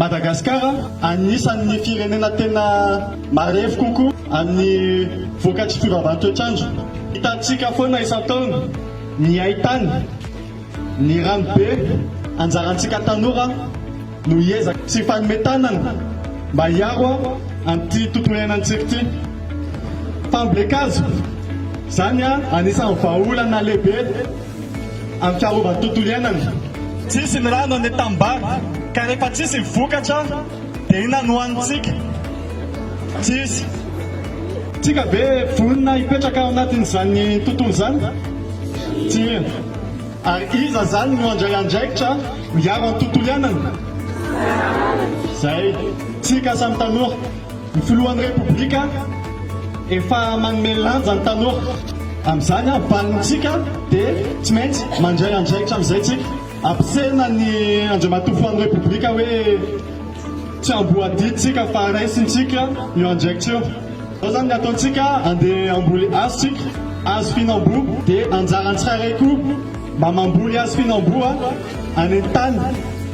Madagasikara, anisan'ny firenena tena marefo kokoa amin'ny vokatry fiovaovan'ny toetr'andro. Hitantsika foana isan-taona ny haintany, ny ranobe, anjarantsika tanora no hiezaka sy hifanome tanana mba hiaro an'ity tontolo iainantsika ity. Fambolen-kazo, izany anisan'ny vahaolana lehibe. Amin'ny fiarovana tontolo iainana. Tsisy ny rano any an-tanimbary ka rehefa tsisy ny vokatra dia inona no hanintsika? Tsisy. Tsika ve vonona hipetraka ao anatin'izany tontolo izany? Tsia. Ary iza izany no handray andraikitra hiaro ny tontolo iainana? Izay. Tsika samy tanora. Ny filohan'ny Repoblika efa manome lanja ny tanora. Amin'izany valintsika dia tsy maintsy mandray andraikitra amin'izay tsika. Ampisehina ny Andriamatoa filohan'ny Repoblika hoe tsy amboadia tsika fa raisintsika io andraikitra io. Izao izany ny ataontsika, andeha hamboly hazo tsika, hazo fihinam-boa, dia anjaran'ny tsirairay koa mba mamboly hazo fihinam-boa any an-tany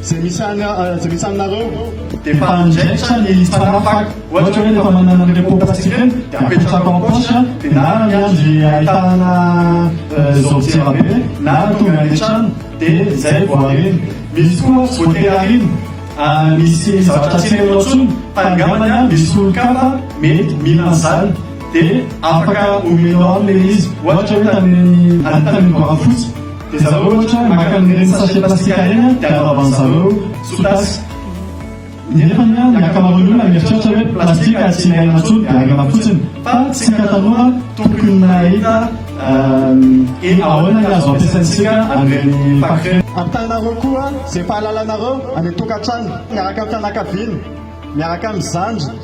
izay misy any izay misy aminareo. Dia efa andraikitra ny mpanafaka, ohatra hoe rehefa manana an'ireny pot plastique ireny dia apetraka ao am-paosy dia na miandry ahitana zordière be na tonga any an-trano dia izay vao ariana. Misy koa tsy voatery ariana, misy zavatra tsy ilainao intsony fa angambany misy olon-kafa mety mila an'izany dia afaka omenao aminy ilay izy, ohatra hoe tany any tany Andoharafotsy. Dia zareo ohatra maka an'ireny sachet plastique ireny dia anaovan'ny zareo sous-tasse. Nefa ny ny ankamaroan'ny olona mieritreritra hoe plastique tsy ilaina intsony dia ariana fotsiny. Fa tsika tanora tokony mahita ahoana ny azo ampiasaintsika an'ireny fako ireny. Ampitainareo koa izay fahalalanareo any an-tokantrano, miaraka amin'ny fianakaviana, miaraka amin'ny zandry,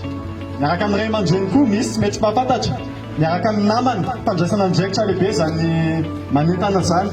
miaraka amin'ny ray aman-dreny koa misy mety tsy mahafantatra. Miaraka amin'ny namana, fandraisana andraikitra lehibe izany manentana izany.